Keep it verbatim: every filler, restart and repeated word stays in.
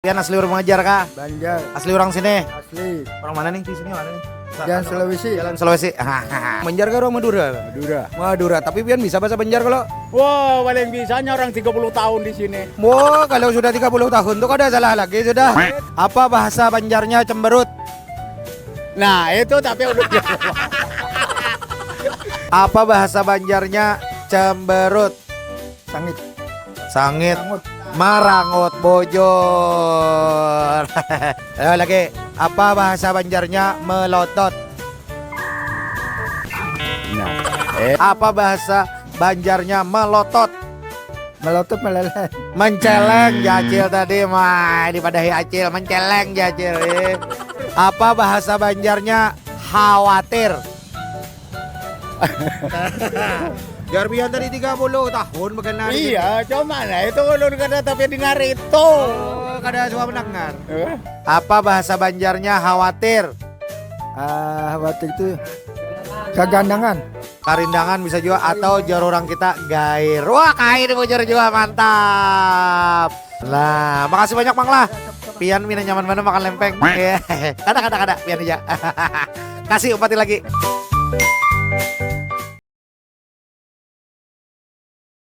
Pian asli urang Banjar kah? Banjar Asli urang sini. Asli. Orang mana nih di sini, mana nih? Jalan Sulawesi. Jalan Sulawesi. Banjar kah orang Madura? Madura. Madura. Tapi pian bisa bahasa Banjar kalau? Wah, paling bisanya orang tiga puluh tahun di sini. Wah, kalau sudah tiga puluh tahun tuh kada salah lagi sudah. Apa bahasa Banjarnya cemberut? Nah, itu tapi udah Apa bahasa Banjarnya cemberut? Sangit. Sangit. Sangut. Marangut bujur. Ayo lagi. Apa bahasa Banjarnya melotot? Nah, Apa bahasa Banjarnya melotot? Melotot meleleh. Menceleng jacil tadi mah dipadahi acil menceleng jacil. Eh. Apa bahasa Banjarnya khawatir? Jar pian tadi tiga puluh tahun bekenal. Iya, cuma nah itu ulun kada tapi dengar itu. Oh, kada suka mendengar. Apa bahasa Banjarnya khawatir? Ah, waktu itu kegandangan. Karindangan bisa juga atau jar urang kita gair. Wah, kain bujur juga mantap. Nah, makasih banyak Mang lah. Pian mina nyaman mana makan lempeng. Kada kada kada pian aja. Kasih upati lagi.